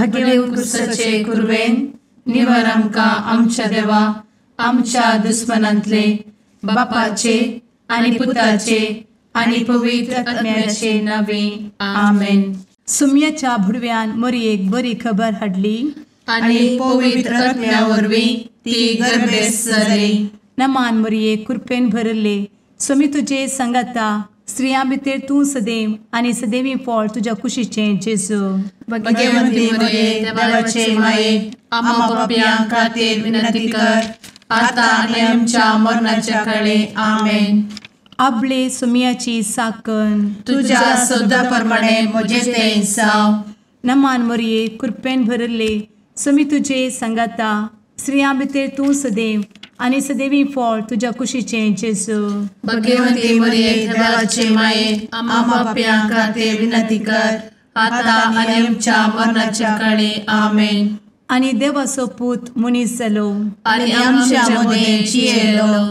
भगेव कुरवेन निवर आमकां आमच्या देवा आमच्या दुस्मनांतले बापाचे आनी पुताचे आनी पवित्र आत्म्याचे नावे आमेन. सुम्याच्या भुडव्यान मोरयेक बरी खबर हाडली आनी पवित्र आत्म्या वरवीं ती गर्भेस्त जाली. नमान मोरये, कृपेन भरले, स्वामी तुजे संगाता, स्त्रियां भितर तूं सदैव आनी सदैवी फळ तुज्या कुशीचें जेजू. भगवंती मोरये, देवाचे माये, आम्हा पापयां खातीर विनंती कर आता आनी आमच्या मरणाच्या काळे. आमेन. आपले सुम्याची साकन तुज्या सदा प्रमाणे म्हजें तें जावं. नमान मोरये, कृपेन भरले, स्वामी तुजे संगाता, स्त्रियां भितर तूं सदैव आनी सदैवी फळ तुज्या कुशीचें जेजू. भगवंती मोरये, देवाचे माये, आम्हा पापयां खातीर विनंती कर आता आनी आमच्या मरणाच्या काळे. आमेन. आनी देवाचो पूत मनीस जालो आनी आमच्या मदें जियेलो.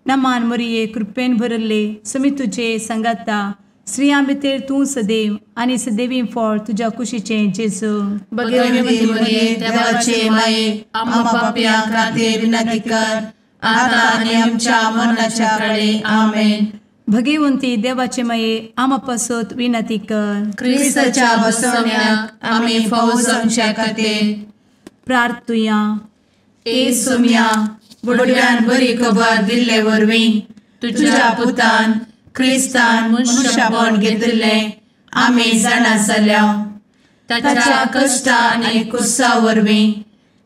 नमान मोरये, कृपेन भरले, स्वामी तुजे संगाता, स्त्रियां भितर तूं सदैव आनी सदैवी फळ तुज्या कुशीचें जेजू. भगवंती मोरये, देवाचे माये, आम्हा पापयां खातीर विनंती कर आता आनी आमच्या मरणाच्या काळे. आमेन. भगवंती देवाचे माये, आम्हा पासत विनंती कर. क्रिस्ताच्या बसवण्याक आमी फावो जावच्या खातीर प्रार्थुया. ए सुम्या, बुडव्यान बरी खबर दिल्ले वरवीं तुज्या पुतान क्रिस्तान मनशापण घेतिल्लें आमी जाणा जाल्या. ताच्या कश्टा आनी कुसा वरवीं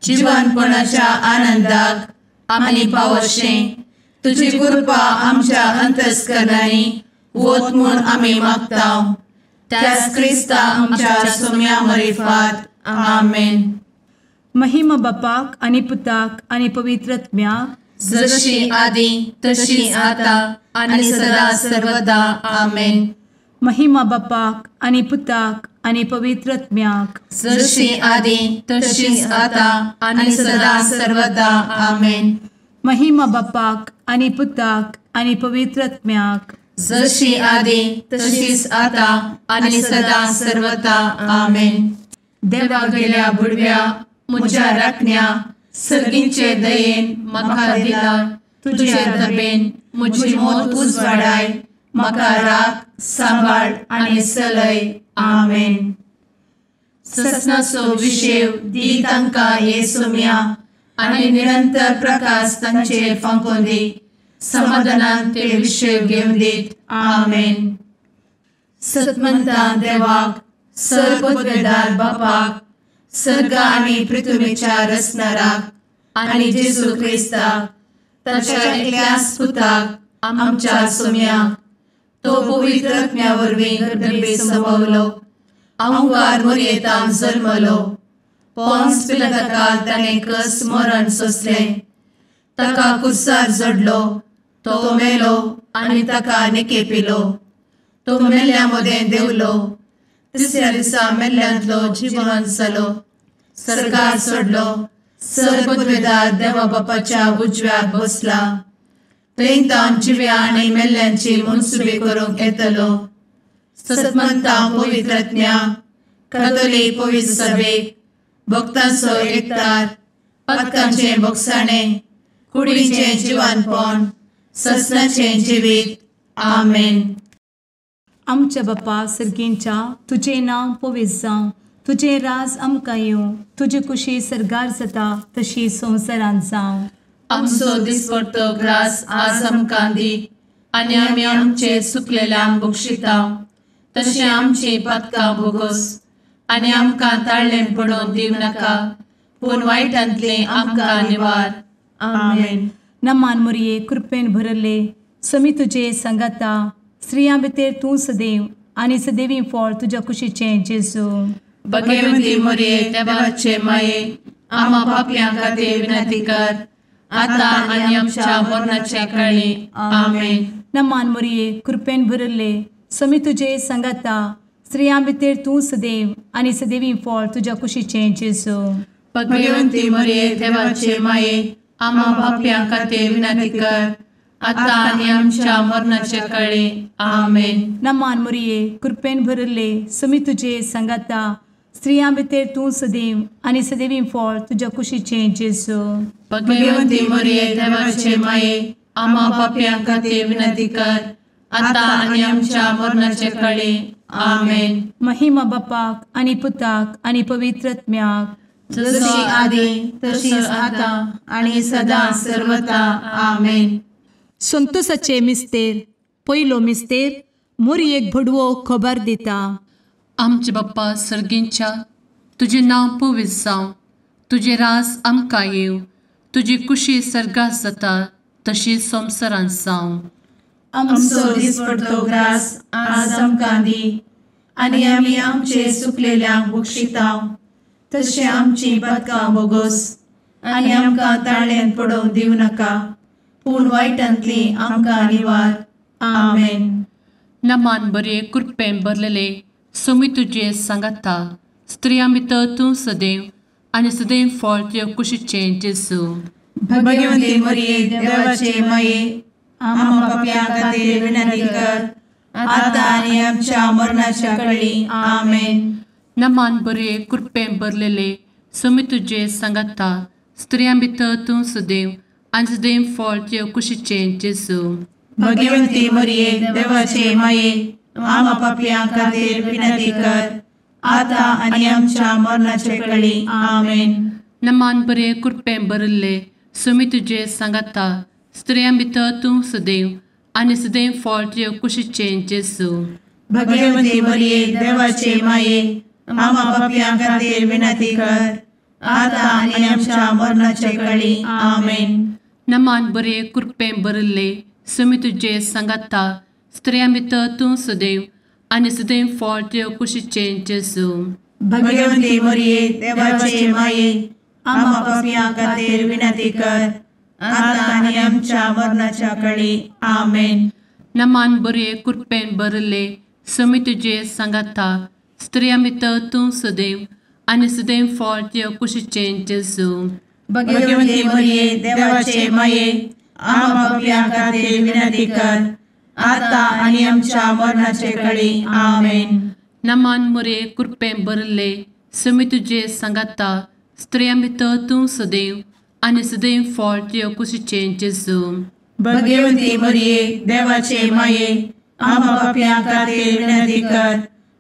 जिवनपणाच्या आनंदाक आमी पावशें तुजी कृपा आमच्या अंतस्करणांनी वत म्हूण आमी मागता. त्याच क्रिस्ता आमच्या सुम्या मरिफात. आमेन. महिमा बापाक आनी पुताक आनी पवित्र आत्म्याक, जशी आदी तशी आता आनी सदा सर्वदा. आमेन. महिमा बापाक आनी पुताक आनी पवित्र आत्म्याक, जशी आदी तशी आता आनी सदा सर्वदा. आमेन. महिमा बापाक आनी पुताक आनी पवित्र आत्म्याक, जशी आदी तशीच आता आनी सदा सर्वदा. आमेन. देवा गेल्या बुडव्या म्हज्या राखण्या सर्गींचे दयेन म्हाका दिला तुजे दबेन म्हजी मोत उजवाडाय, म्हाका राख सांबाळ आनी चलय. आमेन. ससनाचो विशेव दी तांकां हे सुम्या आनी निरंतर प्रकाश तांचेर फांकोवन दी, समाधानान ते विशेव घेवन दीत. आमेन. सतमंता देवाक, सर्वपदवेदार बापाक, सर्ग आनी पृथ्वीच्या रचणाराक आनी जेजू क्रिस्ताक ताच्या एकल्याच पुताक आमच्या सुम्याक, तो पवित्र आत्म्या वरवीं गर्भे संभवलो, अहंकार मोरयेतान जल्मलो, पोन्स पिलाताकाल ताणें कस मरण सोंसलें, ताका कुर्सार जडलो, तो मेलो आनी ताका निकेपिलो, तो मेल्ल्या मदें देंवलो, तिसऱ्या दिसा मेल्ल्यांतलो जिवन जालो, सर्गार सोडलो, सर्वपदवेदार देवा बापाच्या उजव्याक बसला, थंय तावन जिव्या आनी मेल्ल्यांची मनसुबी करूंक येतलो. सतमंता पवित्र आत्म्या, कातोलीक पवित्र सभेक, भक्तांचो एकतार, पातकांचें भोगसाणें, कुडीचें जिवानपण, ससनाचें जिवीत. आमेन. आमच्या बापा सर्गींच्या, तुजें नांव पवित्र जावं, तुजें राज आमकां येवं, तुजी कुशी सर्गार जाता तशी संवसारांत जावं. आमचो दिसपडतो ग्रास आज आमकां दी आनी आमी आमचे सुकलेल्यांक बक्षिता तशें आमची पातकां भोगोस आनी आमकां ताळ्ळें पडोवन दिवं नाका, पूण वायटांतलें आमकां निवार. आमेन. नमान मोरये, कृपेन भरले, स्वामी तुजे संगाता, स्त्रियां भितर तूं सदैव आनी सदैवी फळ तुज्या कुशीचें जेजू. भगवंती मोरये, देवाचे माये, आम्हा पापयां खातीर विनंती कर आता आनी आमच्या मरणाच्या काळी. आमेन. नमान मोरये, कृपेन भरले, स्वामी तुजे संगाता, स्त्रियां भितर तूं सदैव आनी सदैवी फळ तुज्या कुशीचें जेजू. भगवंती मोरये, देवाचे माये, आम्हा पापयां खातीर विनंती कर आता आनी आमच्या मरणाच्या काळी. आमेन. नमान मोरये, कृपेन भरले, स्वामी तुजे संगाता, स्त्रियां भितर तूं सदैव आनी सदैवी फळ तुज्या कुशीचें जेजू. भगवंती मरिये देवाचे माये, आम्हा पापयां खातीर विनंती कर, आतां आनी आमच्या मरणाचे कळे. आमेन. महिमा बापाक आनी पुताक आनी पवित्र आत्म्याक, जशी आदी तशीच आतां आनी सदां सर्वता. आमेन. संतोषाचे मिस्तेर. पयलो मिस्तेर मोरयेक भडवो खबर दिता. आमचे बाप्पा सर्गींच्या, तुजें नांव पवित्र जावं, तुजें राज आमकां येवं, तुजी कुशी सर्गात जाता तशी संवसारांत जावं. आमचो दिसपडतो ग्रास आज आमकां दी, आनी आमी आमचे सुकलेल्यांक बक्षिता तशें आमची पातकां बोगोस, आनी आमकां ताळ्यांत पडोवंक दिवं नाका, पूण वायटांतली आमकां निवार. आमेन. नमान बरे कृपेन भरलेले सोमी तुजे सांगाता, स्त्रियां भितर तूं सदैव आनी सदैव फळ तुज्या कुशीचें जेजू. भगवंती मरिये देवाचे माये, आम्हा पापयां खातीर विनंती कर, आतां आनी आमच्या मरणाच्या कळी. आमेन. नमान बरे कृपेन भरलेले सोमी तुजे सांगाता, स्त्रियां भितर तूं सदैव आनी सदैव फळ तुज्या कुशीचें जेजू. भगवंती मरिये देवाचे माये, आम्हा पापयां खातीर विनंती कर, आतां आनी आमच्या मरणाचे कळी. आमेन. नमान बरे कृपेन भरिल्ले सोमी तुजे सांगाता, स्त्रियां भितर तूं सदैव आनी सदैव फळ तुज्या कुशीचें जेजू. भगवंती मरिये देवाचे माये, आम्हा पापयां खातीर विनंती कर, आतां आनी आमच्या मरणाचे कळी. आमेन. नमान बरे कृपेन भरिल्ले सोमी तुजे सांगाता, स्त्रियां भितर तूं सदैव आनी सदैव फळ तुज्या कुशीचें जेजू. भगवंती मरिये देवाचे माये, आम्हा पापयां खातीर विनंती कर, आतां आनी आमच्या मरणाच्या कळी. आमेन. नमान बरे कृपेन भरिल्ले सोमी तुजे सांगाता, स्त्रियां भितर तूं सदैव आनी सदैव फळ तुज्या कुशीचें जेजू. भगवंती मरिये देवाचे माये, आम्हा पापयां खातीर विनंती कर, आतां आनी आमच्या मरणाचे कळी. आमेन. नमान मरिये कृपेन भरिल्ले सोमी तुजे सांगाता, स्त्रियां भितर तूं सदैव आनी सदैव फळ तुज्या कुशीचें जेजू. भगवंती मरिये देवाचे माये, आम्हा पापयां खातीर विनंती कर,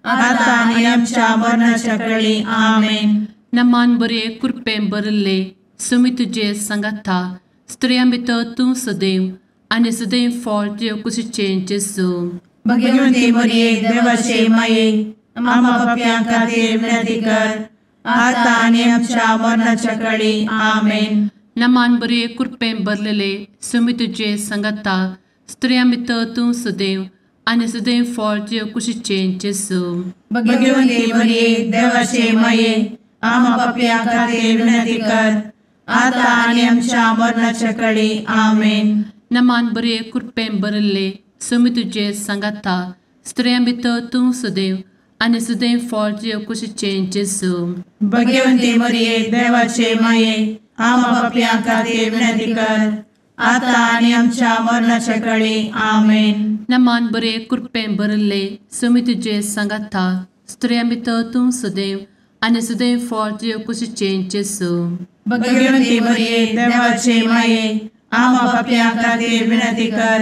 आतां आनी आमच्या मरणाच्या कळी. आमेन. नमान बरे कृपेन भरिल्ले सोमी तुजे सांगाता, स्त्रियां भितर तूं सदैव आनी सदैव फळ तुज्या कुशीचें जेजू. भगवंती मरिये देवाचे माये, आम्हा पापयां खातीर विनंती कर, आतां आनी आमच्या मरणाच्या कळी. आमेन. नमान बरे कृपेन भरलेले सोमी तुजे सांगाता, स्त्रियां भितर तूं सदैव आनी सदैव फळ तुज्या कुशीचें जेजू. भगवंती मरिये देवाचे माये, आम्हा पापयां खातीर विनंती कर, आतां आनी आमच्या मरणाच्या कळी. आमेन. नमान बरे कृपेन भरिल्ले सोमी तुजे सांगाता, स्त्रियां भितर तूं सदैव आनी सदैव फळ तुज्या कुशीचें जेजू. भगवंती मरिये देवाचे माये, आम्हा पापयां खातीर विनंती कर, आतां आनी आमच्या मरणाच्या कळी. आमेन. नमान बरे कृपेन भरिल्ले सोमी तुजे सांगाता, स्त्रियां भितर तूं सदैव आनी सदैव फळ तुज्या कुशीचें जेजू. भगवंती मरिये देवाचे माये, आम्हा पापयां खातीर विनंती कर,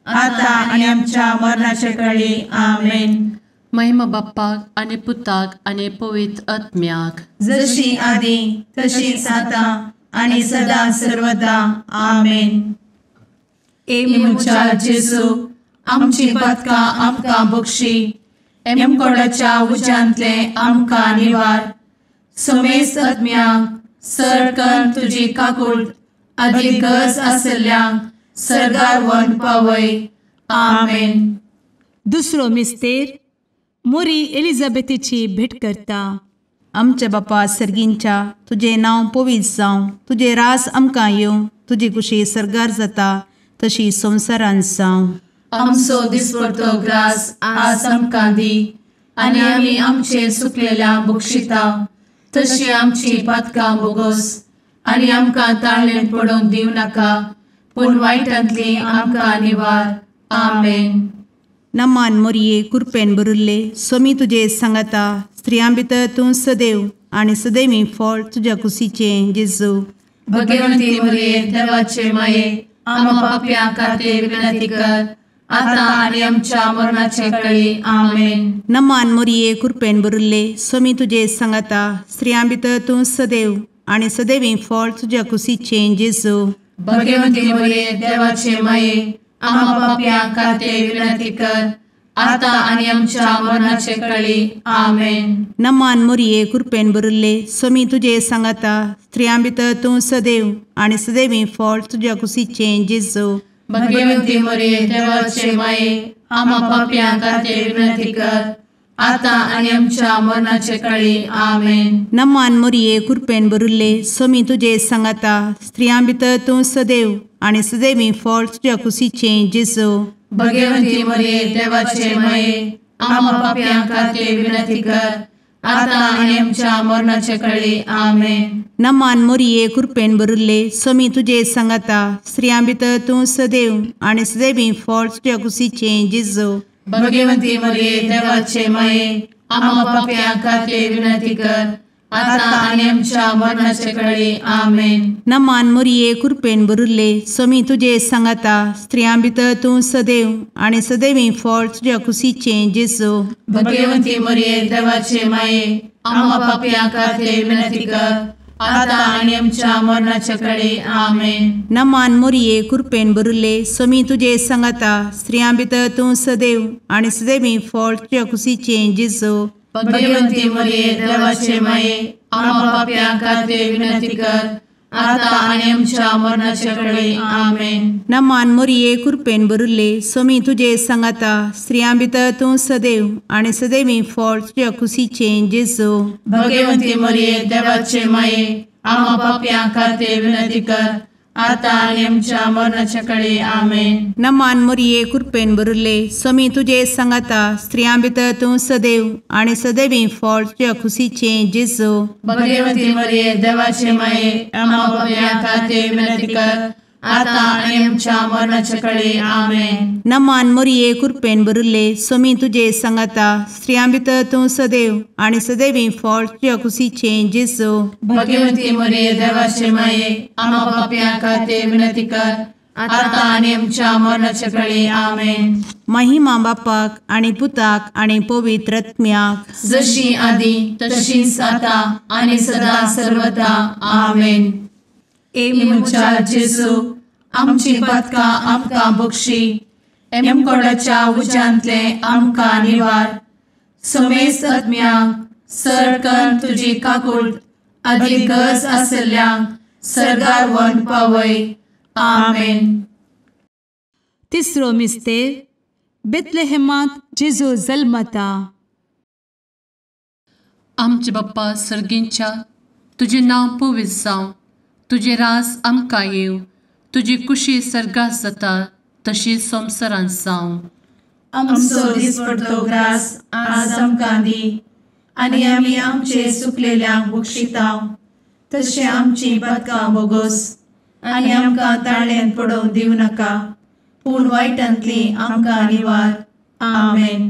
आतां आनी आमच्या मरणाचे कळी. आमेन. महिमा बाप्पाक आनी पुताक आनी पवित्र आत्म्याक, जशी आदी तशीच आतां आनी सदां सर्वदा. आमेन. ए म्हज्या जेजू, आमची पातकां आमकां बक्षी, एमकोडाच्या उज्यांतले आमकां निवार, समेस्त आत्म्यांक सरकन तुजी काकूट आदी गरज आशिल्ल्यांक सर्गार व्हरून पावय. आमेन. दुसरो मिस्तेर मोरी एलिझाबेथीची भेट करता. आमच्या बापा सर्गींच्या, तुजें नांव पवित्र जावं, तुजें रास आमकां येवं, तुजी कुशी सर्गार जाता तशी संवसारांत जावं. आमचो दिसपडतो ग्रास आज आमकां दी, आनी आमी आमचे सुकलेल्या बक्षिता तशी आमची पातकां बोगोस, आनी आमकां ताळ्ळेंत पडोवंक दिवं नाका, पूण वायटांतली आमकां निवार. आमेन. नमान मोरये कृपेन भरिल्ले, स्वामी तुजे सांगाता, स्त्रियां भितर तूं सदैव आनी सदैवी फळ तुज्या कुशीचें जेजू। भगवंती मरिये देवाचे माये आम्हा पाप्यां खातीर विनंती कर आता आनी आमच्या मरणाचे वेळी। आमेन। नमान मरिये कृपेन भरिल्ले स्वामी तुजे सांगाता स्त्रियां भितर तूं सदैव आनी सदैवी फळ तुज्या कुशीचें जेजू। भगवंती मरिये देवाचे माये आम्हा पाप्यां खातीर विनंती कर आता आनी आमच्या मरणाचे वेळी। आमेन। नमान मरिये कृपेन भरिल्ले स्वामी तुजे सांगाता स्त्रियां भितर तूं सदैव आनी सदैवी फळ तुज्या कुशीचें जेजू। भगवंती मरिये देवाचे माये आम्हा पाप्यां खातीर विनंती कर आता आनी आमच्या मरणाचे वेळी। आमेन। नमान मरिये कृपेन भरिल्ले स्वामी तुजे सांगाता स्त्रियां भितर तूं सदैव आनी सदैवी फळ तुज्या कुशीचें जेजू। भगवंती मरिये देवाचे माये आम्हा पाप्यां खातीर विनंती कर आता आनी आमच्या मरणाचे वेळी। आमेन। नमान मरिये कृपेन भरिल्ले स्वामी तुजे सांगाता स्त्रियां भितर तूं सदैव आनी सदैवी फळ तुज्या कुशीचें जेजू। भगवंती मरिये देवाचे माये आम्हा पाप्यां खातीर विनंती कर आता आनी आमच्या मरणाचे वेळी। आमेन। नमान मरिये कृपेन भरिल्ले स्वामी तुजे सांगाता स्त्रियां भितर तूं सदैव आनी सदैवी फळ तुज्या कुशीचें जेजू। भगवंती मरिये देवाचे माये आम्हा पाप्यां खातीर विनंती कर आता आनी आमच्या मरणाचे वेळी। आमेन। नमान मरिये कृपेन भरिल्ले स्वामी तुजे सांगाता स्त्रियां भितर तूं सदैव आनी सदैवी फळ तुज्या कुशीचें जेजू। भगवंती मरिये देवाचे माये आम्हा पाप्यां खातीर विनंती कर आता आनी आमच्या मरणाचे वेळी। आमेन। नमान मरिये कृपेन भरिल्ले स्वामी तुजे सांगाता स्त्रियां भितर तूं सदैव आनी सदैवी फळ तुज्या कुशीचें जेजू। भगवंती मरिये देवाचे माये आम्हा पाप्यां खातीर विनंती कर आता आनी आमच्या मरणाचे वेळी। आमेन। नमान मरिये कृपेन भरिल्ले स्वामी तुजे सांगाता स्त्रियां भितर तूं सदैव आनी सदैवी फळ तुज्या कुशीचें जेजू। भगवंती मरिये देवाचे माये आम्हा पाप्यां खातीर विनंती कर आता आनी आमच्या मरणाचे वेळी। आमेन। नमान मरिये कृपेन भरिल्ले स्वामी तुजे सांगाता स्त्रियां भितर तूं सदैव आनी सदैवी फळ तुज्या कुशीचें जेजू। भगवंती मरिये देवाचे माये आम्हा पाप्यां खातीर विनंती कर आता आनी आमच्या मरणाचे वेळी। आमेन। महिमा बापाक आनी पुताक आनी पवित्र आत्म्याक जशी आदी तशीच आता आनी सदा सर्वदा। आमेन। ए म्हज्या जेजू आमची पातकां आमकां बक्षी एमकोडाच्या उज्यांतले आमकां निवार समेस्त आत्म्यांक सरकन तुजी काकूट आदी गरज आशिल्ल्यांक सर्गार व्हरून पावय। आमेन। तिसरो मिस्तेर बेथलेहेमांत जेजू जल्मता। आमचे बाप्पा सर्गींच्या तुजें नांव पवित्र जावं, तुजें राज आमकां येवं, तुजी कुशी सर्गात जाता तशी संवसारांत जावं। आमचो दिसपडतो ग्रास आज आमकां दी आनी आमी आमचे सुकलेल्यांक बक्षितांव तशें आमची पातकां बोगोस आनी आमकां ताळ्यान पडोवंक दिवं नाका पूण वायटांतली आमकां निवार। आमेन।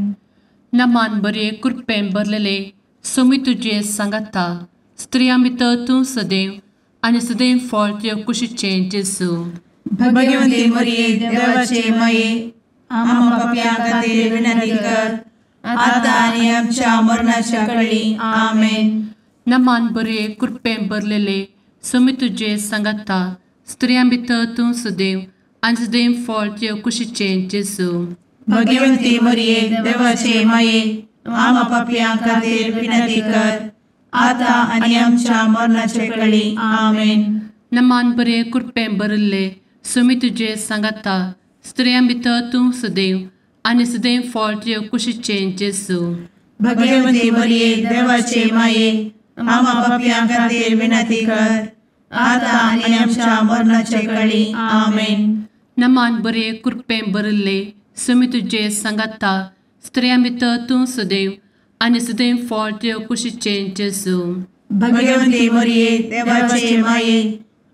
नमान बरे कृपेन भरलेले स्वामी तुजे सांगाता स्त्रियां भितर तूं सदैव आनी सदैव फळ तुज्या कुशीचें जेजू। भगवंती मरिये देवाचे माये आम्हा पाप्यां खातीर विनंती कर आता आनी आमच्या मरणाच्या वेळी। आमेन। नमान बरे कृपेन भरलेले स्वामी तुजे सांगाता स्त्रियां भितर तूं सदैव आनी सदैव फळ तुज्या कुशीचें जेजू। भगवंती मरिये देवाचे माये आम्हा पाप्यां खातीर विनंती कर आता आनी आमच्या मरणाचे वेळी। आमेन। नमान बरे कृपेन भरिल्ले स्वामी तुजे सांगाता स्त्रियां भितर तूं सदैव आनी सदैव फळ तुज्या कुशीचें जेजू। भगवंती मरिये देवाचे माये आम्हा पाप्यां खातीर विनंती कर आता आनी आमच्या मरणाचे वेळी। आमेन। नमान बरे कृपेन भरिल्ले स्वामी तुजे सांगाता स्त्रियां भितर तूं सदैव आनी सदैव फळ तुज्या कुशीचें जेजू। भगवंती मरिये देवाचे माये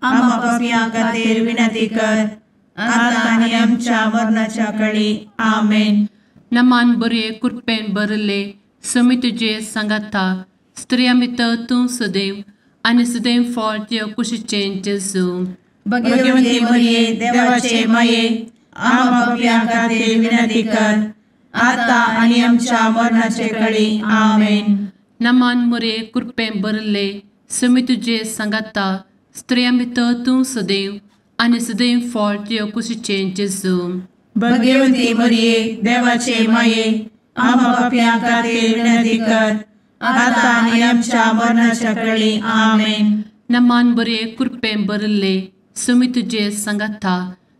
आम्हा पाप्यां खातीर विनंती कर आता आनी आमच्या मरणाच्या वेळी। आमेन। नमान बरे कृपेन भरिल्ले समी तुजे सांगाता स्त्रियां भितर तूं सदैव आनी सदैव फळ तुज्या कुशीचें जेजू. भगवती मरिये देवाचे माये आम्हा पाप्यां खातीर विनंती कर आता आनी आमच्या मरणाचे कळी. आमेन. नमान मोरये कृपेन भरिल्ले समी तुजे सांगाता स्त्रियां भितर तूं सदैव आनी सदैव फळ तुज्या कुशीचें जेजू. भगवती मरिये देवाचे माये आम्हा पाप्यां खातीर विनंती कर आता आनी आमच्या मरणाच्या कळी. आमेन. नमान बरे कृपेन भरिल्ले समी तुजे सांगाता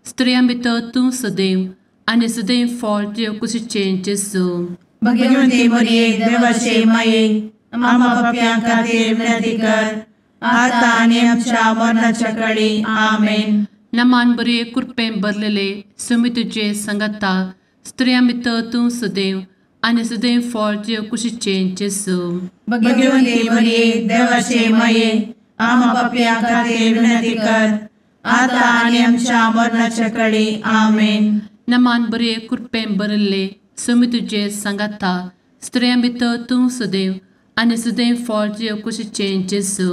स्त्रियां भितर तूं सदैव आनी सदैव फळ तुज्या कुशीचें जेजू. भगवती मरिये देवाचे माये आम्हा पाप्यां खातीर विनंती कर आता आनी आमच्या मरणाच्या कळी. आमेन. नमान बरे कृपेन भरलेले समी तुजे सांगाता स्त्रियां भितर तूं सदैव आनी सदैव फळ तुज्या कुशीचें जेजू. भगवती मरिये देवाचे माये आम्हा पाप्यां खातीर विनंती कर आता आनी आमच्या मरणाच्या कळी. आमेन. नमान बरे कृपेन भरिल्ले समी तुजे सांगाता स्त्रियां भितर तूं सदैव आनी सदैव फळ तुज्या कुशीचें जेजू.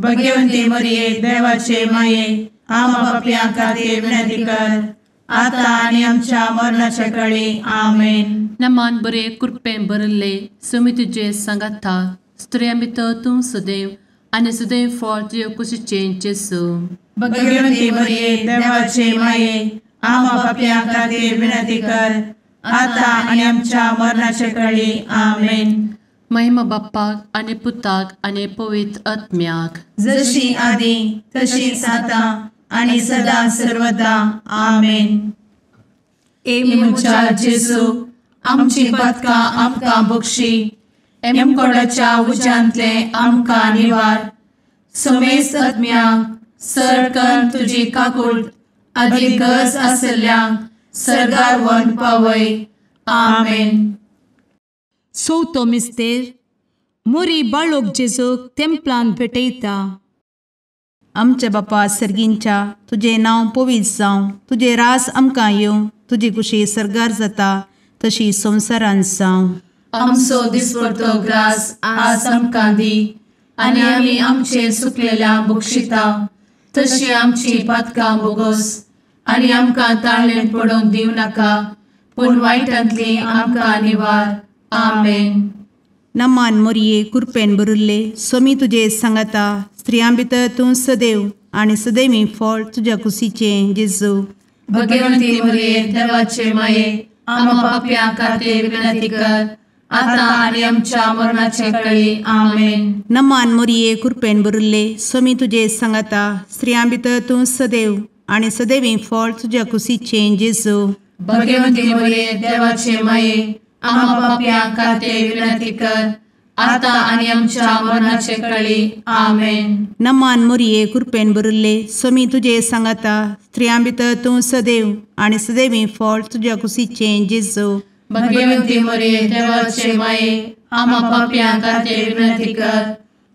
भगवती मरिये देवाचे माये आम्हा पाप्यां खातीर विनंती कर आता आनी आमच्या मरणाच्या कळी. आमेन. नमान बरे कृपेन भरिल्ले समी तुजे सांगाता स्त्रियां भितर तूं सदैव आनी सदैव फळ तुज्या कुशीचें जेजू. भगवती मरिये देवाचे माये आम्हा पाप्यां खातीर विनंती कर आता आनी आमच्या मरणाच्या कळी. आमेन. महिमा बाप्पाक आनी पुताक आनी पवित्र आत्म्याक, जशी आदी तशीच आता आनी सदा सर्वदा. आमेन. ए म्हज्या जेजू आमची पातकां आमकां बक्षी, एमकोडाच्या उज्यांतले आमकां निवार, समेस्त आत्म्यांक सरकन तुजी काकूट आदी गरज आसल्ल्यांक सर्गार व्हरून पावय. आमेन. चवथो मिस्तेर मोरी बाळोक जेजूक तेंपलान भेटयता. आमच्या बापा सर्गींच्या तुजें नांव पवित्र जावं, तुजें रास आमकां येवं, तुजी कुशी सर्गार जाता तशी संवसारांत जावं. आमचो दिसपडतो ग्रास आज आमकां दी आनी आमी आमचे सुकलेल्या बक्षिता तशी आमची पातकां बोगोस आनी आमकां ताळेन पडोवंक दिवं नाका, पूण वायटांतली आमकां निवार. आमेन. नमान मोरये कृपेन भरिल्ले स्वामी तुजे सांगाता स्त्रियां भितर तूं सदैव आनी सदैवी फळ तुज्या कुशीचें जेजू. भगवती मोरये देवाचे माये आम्हा पाप्यां खातीर विनंती कर आता आनी आमच्या मरणाचे कळी. आमेन. नमान मोरये कृपेन भरिल्ले स्वामी तुजे सांगाता स्त्रियां भितर तूं सदैव आनी सदैवी फळ तुज्या कुशीचें जेजू. भगवती मोरये देवाचे माये आम्हा पाप्यां खातीर विनंती कर आता आनी आमच्या मरणाचे कळी. आमेन. नमान मोरये कृपेन भरिल्ले स्वामी तुजे सांगाता स्त्रियां भितर तूं सदैव आनी सदैवी फळ तुज्या कुशीचें जेजू. भगवती मोरये देवाचे माये आम्हा पाप्यां खातीर विनंती कर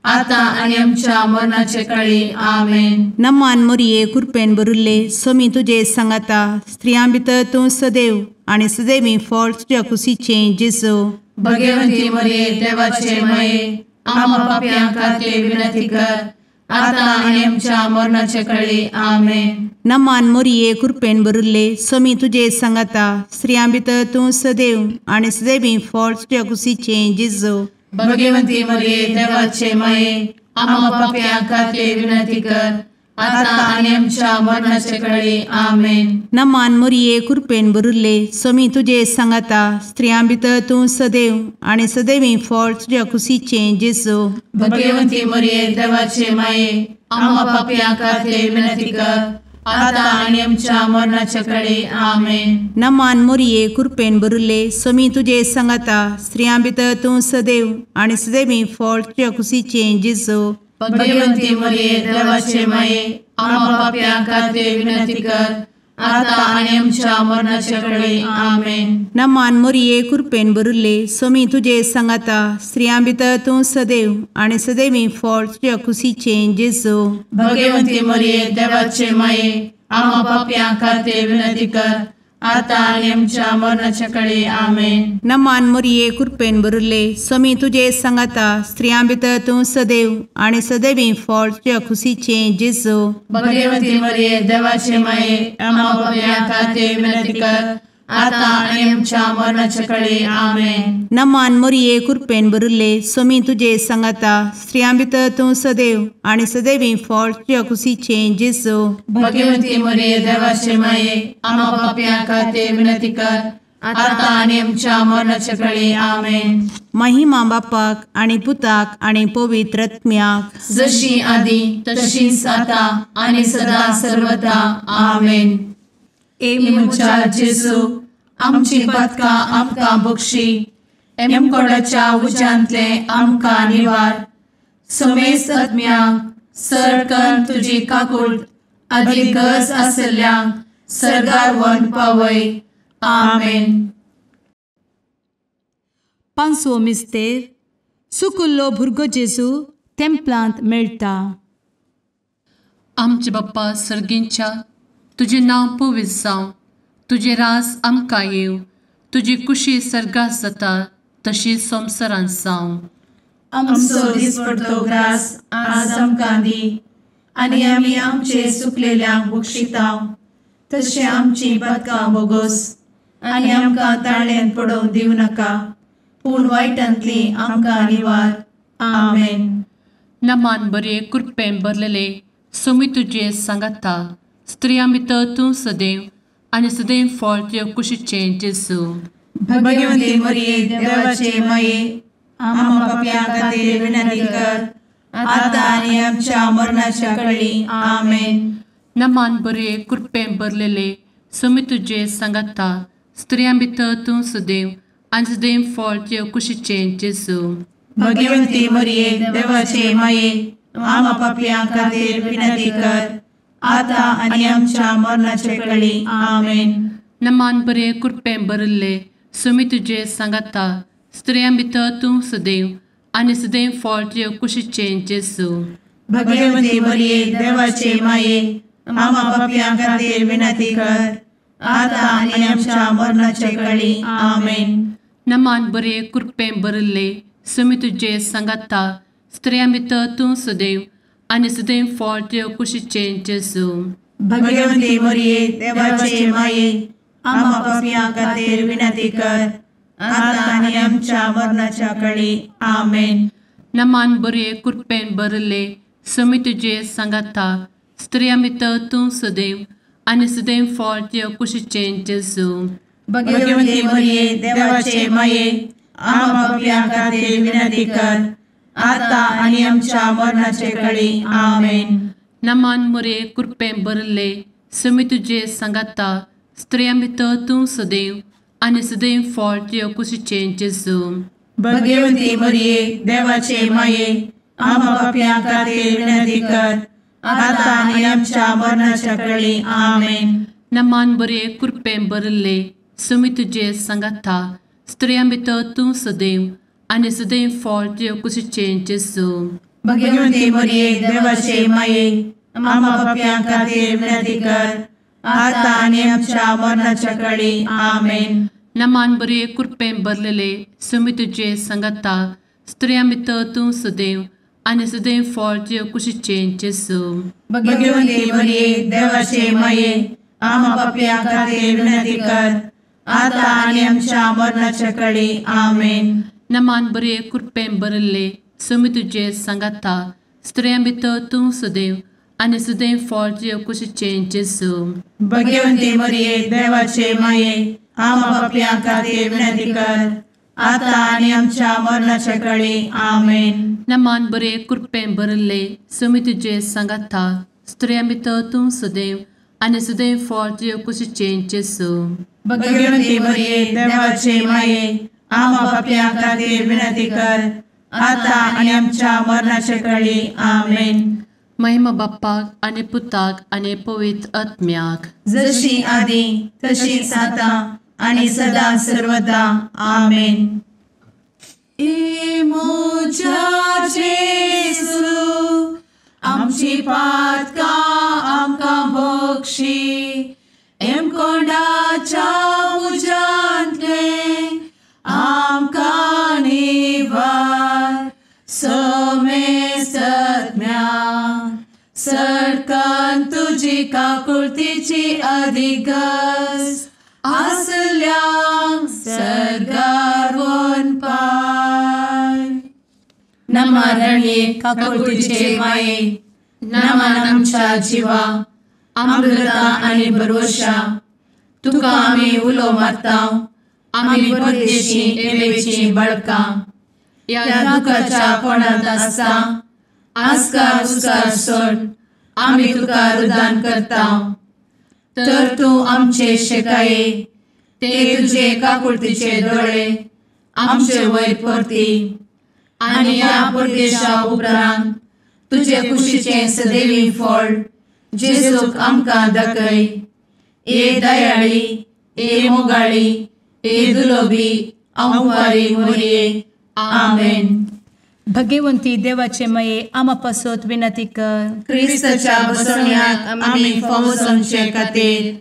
आता आनी आमच्या मरणाचे कळी. आमेन. नमान मोरये कृपेन भरिल्ले स्वामी तुजे सांगाता स्त्रियां भितर तूं सदैव आनी सदैवी फळ तुज्या कुशीचें जेजू. भगवती मोरये देवाचे माये आम्हा पाप्यां खातीर विनंती कर आता आनी आमच्या मरणाचे कळी. आमेन. नमान मोरये कृपेन भरिल्ले स्वामी तुजे सांगाता स्त्रियां भितर तूं सदैव आनी सदैवी फळ तुज्या कुशीचें जेजू. भगवती मोरये देवाचे माये आम्हा पाप्यां खातीर विनंती कर आता आनी आमच्या मरणाचे कळी. आमेन. नमान मोरये कृपेन भरिल्ले स्वामी तुजे सांगाता स्त्रियां भितर तूं सदैव आनी सदैवी फळ तुज्या कुशीचें जेजू. भगवती मोरये देवाचे माये आम्हा पाप्यां खातीर विनंती कर आता आनी आमच्या मरणाचे कळी. आमेन. नमान मोरये कृपेन भरिल्ले स्वामी तुजे सांगाता स्त्रियां भितर तूं सदैव आनी सदैवी फळ तुज्या कुशीचें जेजू. भगवती मोरये देवाचे माये आम्हा पाप्यां खातीर विनंती कर आता आनी आमच्या मरणाचे कळी. आमेन. नमान मोरये कृपेन भरिल्ले स्वामी तुजे सांगाता स्त्रियां भितर तूं सदैव आनी सदैवी फळ तुज्या कुशीचें जेजू. भगवती मोरये देवाचे माये आम्हा पाप्यां खातीर विनंती कर आतां आनी आमच्या मरणाच्या कळे. आमेन. नमान मोरये कृपेन भरिल्ले स्वामी तुजे सांगाता, स्त्रियां भितर तूं सदैव आनी सदैवी फळ तुज्या खुशीचें जेजू. भगवती मरिये देवाचे माये, आम्हा पाप्यां खातीर विनंती कर, आतां आनी आमच्या मरणाच्या कळे. आमेन. नमान मोरये कृपेन भरिल्ले स्वामी तुजे सांगाता, स्त्रियां भितर तूं सदैव आनी सदैवी फळ तुज्या खुशीचें जेजू. भगवती मरिये देवाचे माये, आम्हा पाप्यां खातीर विनंती कर, आतां आनी आमच्या मरणाच्या कळे. आमेन. महिमा बापाक आनी पुताक आनी पवित्र आत्म्याक, जशी आदी तशीच आतां आनी सदा सर्वदा. आमेन. ए म्हज्या जेजू, आमची पातकां आमकां बक्षी, एमकोडाच्या उज्यांतले आमकां निवार, समेस्त आत्म्यांक सरकन तुजी काकूट आदी गरज आशिल्ल्यांक सर्गार व्हरून पावय. आमेन. पांचवो मिस्तेर सुकुल्लो भुरगो जेजू तेंपलांत मेळटा. आमचे बाप्पा सर्गींच्या, तुजें नांव पवित्र जावं, तुजें राज आमकां येवं, तुजी कुशी सर्गात जाता तशी संवसारांत जावं. आमचो दिसपडतो ग्रास आज आमकां दी, आनी आमी आमचे सुकलेल्यांक बक्षिता तशें आमची पातकां बोगोस, आनी आमकां ताळ्यांत पडोवंक दिवं नाका, पूण वायटांतली आमकां निवार. आमेन. नमान बरे कृपेन भरलेले स्वामी तुजे सांगाता, स्त्रियां भितर तूं सदैव आनी सदैव फळ तुज्या कुशीचें जेजू. भगवती मरिये देवाचे माये, आम्हा पाप्यां खातीर विनंती कर, आतां आनी आमच्या मरणाच्या कळी. आमेन. नमान बरे कृपेन भरलेले स्वामी तुजे सांगाता, स्त्रियां भितर तूं सदैव आनी सदैव फळ तुज्या कुशीचें जेजू. भगवती मरिये देवाचे माये, आम्हा पाप्यां खातीर विनंती कर, आतां आनी आमच्या मरणाच्या कळी. आमेन. नमान बरे कृपेन भरिल्ले स्वामी तुजे सांगाता, स्त्रियां भितर तूं सदैव आनी सदैव फळ तुज्या कुशीचें जेजू. भगवती मरिये देवाचे माये, आम्हा पाप्यां खातीर विनंती कर, आतां आनी आमच्या मरणाच्या कळी. आमेन. नमान बरे कृपेन भरिल्ले स्वामी तुजे सांगाता, स्त्रियां भितर तूं सदैव आनी सदैव फळ तुज्या कुशीचें जेजू. भगवती मरिये देवाचे माये, आम्हा पाप्यां खातीर विनंती कर, आतां आनी आमच्या मरणाच्या कळी. आमेन. नमान बरे कृपेन भरिल्ले स्वामी तुजे सांगाता, स्त्रियां भितर तूं सदैव आनी सदैव फळ तुज्या कुशीचें जेजू. भगवती मरिये देवाचे माये, आम्हा पाप्यां खातीर विनंती कर, आतां आनी आमच्या मरणाचे कळी. आमेन. नमान मरिये कृपेन भरिल्ले स्वामी तुजे सांगाता, स्त्रियां भितर तूं सदैव आनी सदैव फळ तुज्या कुशीचें जेजू. भगवती मरिये देवाचे माये, आम्हा पाप्यां खातीर विनंती कर, आतां आनी आमच्या मरणाच्या कळी. आमेन. नमान बरे कृपेन भरिल्ले स्वामी तुजे सांगाता, स्त्रियां भितर तूं सदैव आनी सदैव फळ तुज्या कुशीचें जेजू. भगवती मरिये देवाचे माये, आम्हा पाप्यां खातीर विनंती कर, आतां आनी आमच्या मरणाच्या कळी. आमेन. नमान बरे कृपेन भरलेले स्वामी तुजे सांगाता, स्त्रियां भितर तूं सदैव आनी सदैव फळ तुज्या कुशीचें जेजू. भगवती मरिये देवाचे माये, आम्हा पाप्यां खातीर विनंती कर, आतां आनी आमच्या मरणाच्या कळी. आमेन. नमान बरे कृपेन भरिल्ले स्वामी तुजे सांगाता, स्त्रियां भितर तूं सदैव आनी सदैव फळ तुज्या कुशीचें जेजू. भगवती मरिये देवाचे माये, आम्हा पाप्यां खातीर विनंती कर, आतां आनी आमच्या मरणाच्या कळी. आमेन. नमान बरे कृपेन भरिल्ले स्वामी तुजे सांगाता, स्त्रियां भितर तूं सदैव आनी सदैव फळ तुज्या कुशीचें जेजू. भगवती मरिये देवाचे माये, आम्हा पाप्यां खातीर विनंती कर, आतां आनी आमच्या मरणाच्या कळी. आमेन. महिमा बाप्पाक आनी पुताक आनी पवित्र आत्म्याक, जशी आदी तशीच आतां आनी सदा सर्वदा. आमेन. ए म्हज्या जेजू, आमची पातकां आमकां बक्षी, एमकोंडाच्या तुजी काकुळतीची अधिगस आसल्यांक सर्गार वनपाय. नमा रणये काकुळतीचे माये, नमन आमच्या जिवा, अमृता आनी भरवशा, तुका आमी उलो मारता, आमी परदेशी एवेची बळकां, ह्या दुखाच्या कोणांत आसता आस्कार उस्कार सोड आमी तुका रुदान करता. तर तूं आमचे शेकाये ते तुजे काकुळतीचे दोळे आमचे वयर परती आनी ह्या परदेशा उपरांत तुजे कुशीचें सदैवी फळ जेजूक आमकां दाखय. ए दयाळी, ए मोगाळी, ए दुलोबी अंवारी मोरये. आमेन. भगवंती देवाचे मये आमा पासत विनंती कर. क्रिस्ताच्या बसवण्याक आमी फावो जावचे खातीर.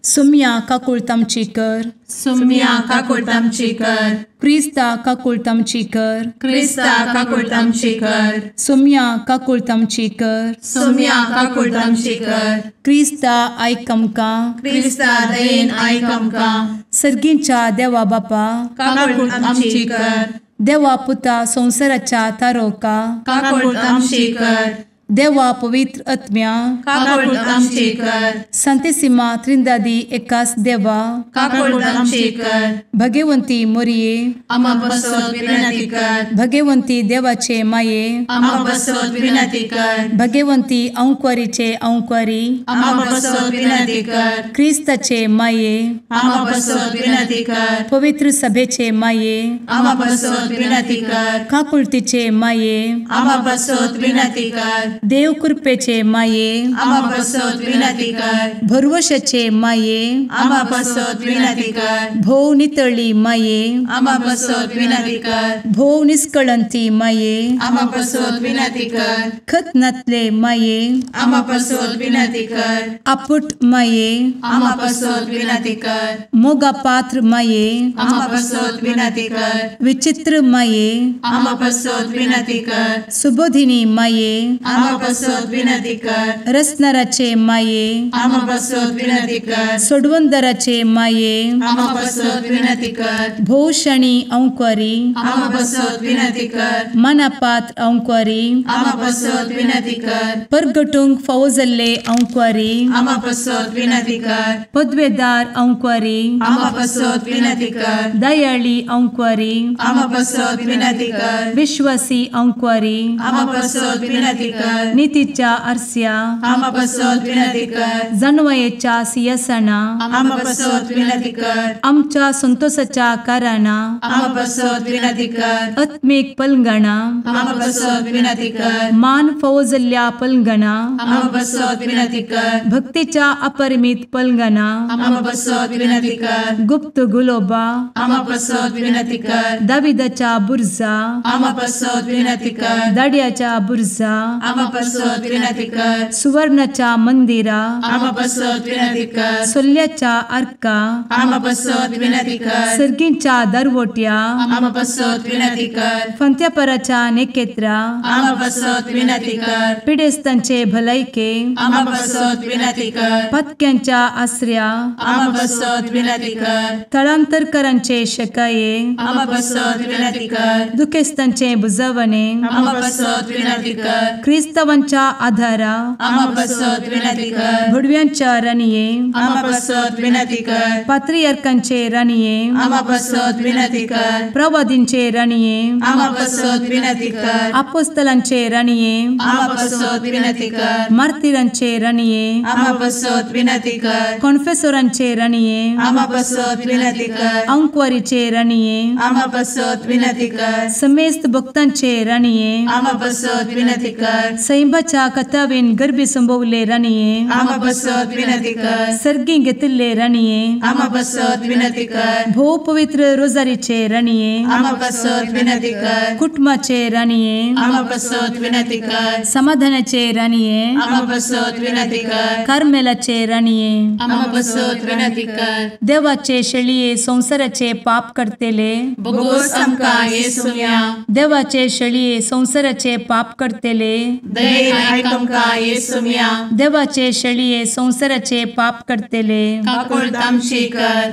सुम्या काकुळत आमची कर. सुम्या काकुळत आमची कर. क्रिस्ता काकुळत आमची कर. क्रिस्ता काकुळत आमची कर. सुम्या काकुळत आमची कर. सुम्या काकुळत आमची कर. क्रिस्ता आयक आमकां. क्रिस्ता दयेन आयक आमकां. सर्गींच्या देवा बापा काकुळत आमची कर. देवा पुता संवसाराच्या तारोका काकुळत आमची कर. देवा पवित्र आत्म्या काकुळत आमची कर. संतेसिमा त्रिंदादी एकास देवा काकुळत आमची कर. भगवंती मोरये आमा पासत विनंती कर. भगवंती देवाचे माये आमा पासत विनंती कर. भगवंती अंकुरीचे अंकुरी आमा पासत विनंती कर. क्रिस्ताचे माये आमा पासत विनंती कर. पवित्र सभेचे माये आमा पासत विनंती कर. काकुळतीचे माये आमा पासत विनंती कर. देव कृपेचे माये आमा पासत विनंती कर. भरवशाचे माये आमा पासत विनंती कर. भोव नितळी माये आमा पासत विनंती कर. भोव निष्कळंती माये आमा पासत विनंती कर. खत नातले माये आमा पासत विनंती कर. आपुट माये आमा पासत विनंती कर. मोगा पात्र माये आमा पासत विनंती कर. विचित्र माये आमा पासत विनंती कर. सुबोधिनी माये आमा पासत विनंती कर. रसनाराचे माये आमा पासत विनंती कर. सोडवंदराचे माये आमा पासत विनंती कर. भोवशणी अंकुरी आमा पासत विनंती कर. मनापात्र अंकुरी आमा पासत विनंती कर. परगटूंक फावो जाल्ले अंकुरी आमा पासत विनंती कर. पदवेदार अंकुरी आमा पासत विनंती कर. दयाळी अंकुरी आमा पासत विनंती कर. विश्वासी अंकुरी आमा पासत विनंती कर. नितीच्या आरस्या आमा पासत विनंती कर. जानवयेच्या सिंहासना आमा पासत विनंती कर. आमच्या संतोषाच्या कारणा आमा पासत विनंती कर. आत्मीक पलंगणा आमा पासत विनंती कर. मान फावो जाल्ल्या पलंगणा आमा पासत विनंती कर. भक्तीच्या अपरिमित पलंगणा आमा पासत विनंती कर. गुप्त गुलोबा आमा पासत विनंती कर. दाविदाच्या बुर्जा आमा पासत विनंती कर. दाड्याच्या बुर्जा आमा पासत विनंती कर. सुवर्णाच्या मंदिरा आमा पासत विनंती कर. सोल्ल्याच्या आर्का आमा पासत विनंती कर. सर्गींच्या दरवट्या आमा पासत विनंती कर. फंत्यापराच्या नेकेत्रा आमा पासत विनंती कर. पिडेस्तांचे भलायके आमा पासत विनंती कर. पत्क्यांच्या आसऱ्या आमा पासत विनंती कर. थळांतरकरांचे शकाये आमा पासत विनंती कर. दुखेस्तांचे बुजवणे आमा पासत विनंती कर. क्रिस्तावांच्या आधारा आमा पासत विनंती कर. भुडव्यांच्या राणये आमा पासत विनंती कर. पात्रियार्कांचे राणये आमा पासत विनंती कर. प्रवादींचे राणये आमा पासत विनंती कर. आपोस्तलांचे राणये आमा पासत विनंती कर. मार्तिरांचे राणये आमा पासत विनंती कर. कॉन्फेसोरांचे राणये आमा पासत विनंती कर. अंकुवारीचे राणये आमा पासत विनंती कर. समेस्त भक्तांचे राणये आमा पासत विनंती कर. सैंबाच्या कथावेन गर्भी संभवले राणये आमा पासत विनंती कर. सर्गी घेतिल्ले राणये आमा पासत विनंती कर. भोव पवित्र रोजारीचे राणये आमा पासत विनंती कर. कुटुंबाचे राणये आमा पासत विनंती कर. समाधानाचे राणये आमा पासत विनंती कर. कार्मेलाचे राणये आमा पासत विनंती कर. देवाचे शेळये संवसाराचे पाप करतेले बोगोस आमकां येसुम्या देवाचे शेळये संवसाराचे पाप करतेले दयेन आयक आमकां येसुम्या। देवाचे शेळये संवसाराचे पाप करतले काकुळट आमची कर।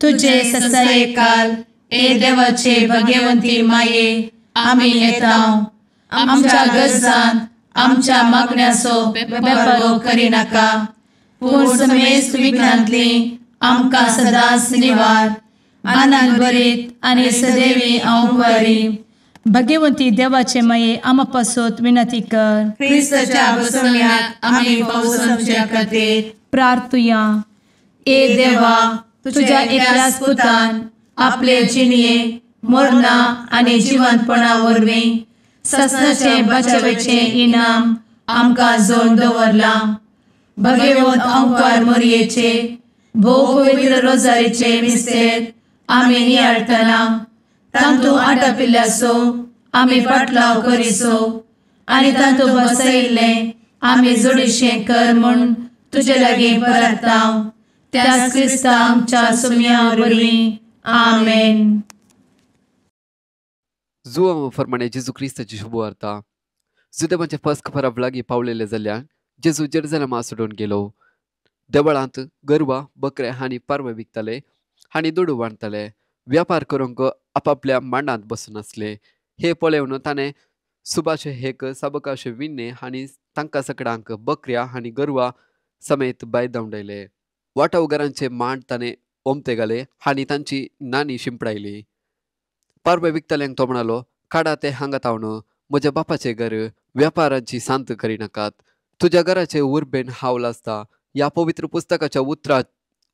तुजे ससायेकाल ए देवाचे भगवंती माये आमी येता आमच्या गरजान आमच्या मागण्याचो बेपर्वो करिनाका पूण समेस्त विघ्नांतली आमकां सदांच निवार। आनंद भरीत आनी सदैवी अंवकारी भगवंती देवाचे माये आमा पासत विनंती कर। क्रिस्ताच्या बसवण्याक आमी पावसाच्या खातीर प्रार्थुया। ए देवा तुझ्या एकल्याच पुतान आपले जिणये मरणा आनी जिवंतपणा वरवीं ससनाचे बचावेचे इनाम आमकां जोडून दवरलां। भगवंत अंकार मोरयेचे भोव पवित्र रोजारीचे मिस्तेर आमी नियाळटना तांतू आटापिल्ल्याचो आमी पाटलाव करिसो आनी तांतू बसयिल्लें आमी जोडीशें कर म्हूण तुजे लागीं परता त्याच क्रिस्ता आमच्या सुम्या वरवीं आमेन। जुआंव फरमाणे जेजू क्रिस्ताची शुभवार्ता। जुदेवांचे फस्क परब लागीं पावलेले जाल्यार जेजू जेरुजलेमा सोडून गेलो। देवळांत गोरवां बकरे आनी पारवे विकताले आनी दुडू वांटताले। व्यापार करूंक आपापल्या मांडांत बसून आसले। हे पळोवन ताणें सुबाशे हेक साबकाशे विन्ने आनी तांकां सगळ्यांक बकऱ्या आनी गोरवां समेत भायर धांवडायले। वाटावगारांचे मांड ताणें ओमते घाले आनी तांची नाणी शिंपडायली। पारवे विकतल्यांक तो म्हणालो, काडा ते हांगा तावन म्हज्या बापाचें घर व्यापाराची सांत करिनाकात। तुज्या घराचे उर्बेन हांव लासता। ह्या पवित्र पुस्तकाच्या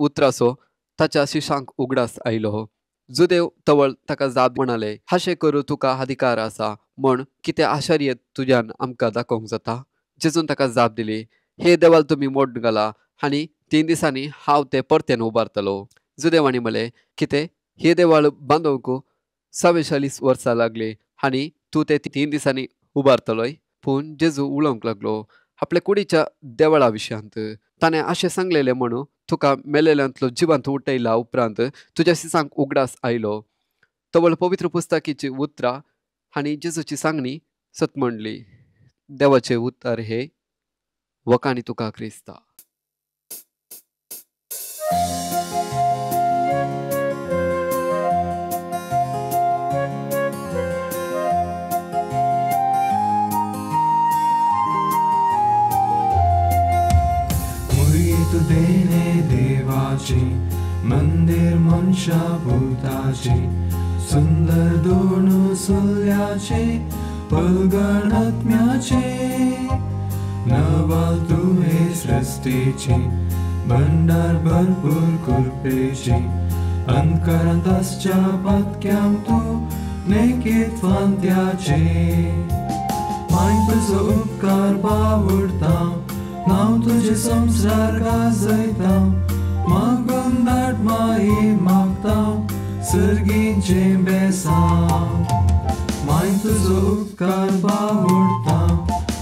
उतराचो ताच्या शिशांक उगडास आयलो। जुदेव तवळ ताका जाप म्हणाले, हाशें करूं तुका अधिकार आसा म्हण कितें आश्चर्य तुज्यान आमकां दाखोवंक जाता? जेजून ताका जाप दिली, हे देवाल तुमी मोड घाला आनी 3 दिसांनी हांव तें परतेन उबारतलो। जुदेवांनी म्हणलें, कितें हे देवाळ बांदूंक 44 वर्सां लागली आनी तूं तें 3 दिसांनी उबारतलोय? पूण जेजू उलोवंक लागलो आपल्या कुडीच्या देवळा विशयांत। ताणें अशें सांगलेलें म्हणून तुका मेलेल्यांतलो जिवांत उठयला उपरांत तुज्या शिसांक उगडास आयलो। तवळ पवित्र पुस्तकीची उतरां आनी जेजूची सांगणी सत म्हणली। देवाचे उतर हे वखाणी तुका क्रिस्ता। देणे देवाची मंदिर मनशा भूताची सुंदर दोन सुल्याचे पलगण आत्म्याचे नवाल तुवे सृष्टीची भंडार भरपूर कृपेची अंतकरांत आसच्या पातक्यांक तूं नेकीत फांत्याचे माय तुजो उपकार बावडता नांव तुझे संसार गाजयता मागून धाड माई मागता सर्गीचें बेसांव माय तुजो उपकार बावडता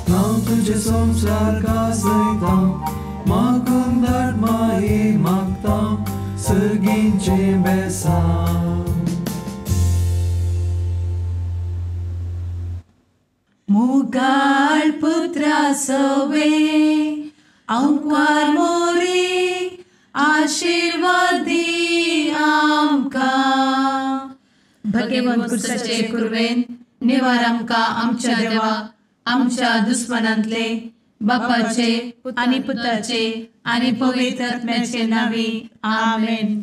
नांव तुझे संसार गाजयता मागून धाड माई मागता सर्गीचें बेसांव। मुगाळ पुत्रा सवे अंकार मोरी आशीर्वादी आमकां। भगवंत पुरुषाचे कुर्वेन निवार आमकां आमच्या देवा आमच्या दुस्मनांतले बापाचे आनी पुताचे आनी पवित्र आत्म्याचे नांवी आमेन।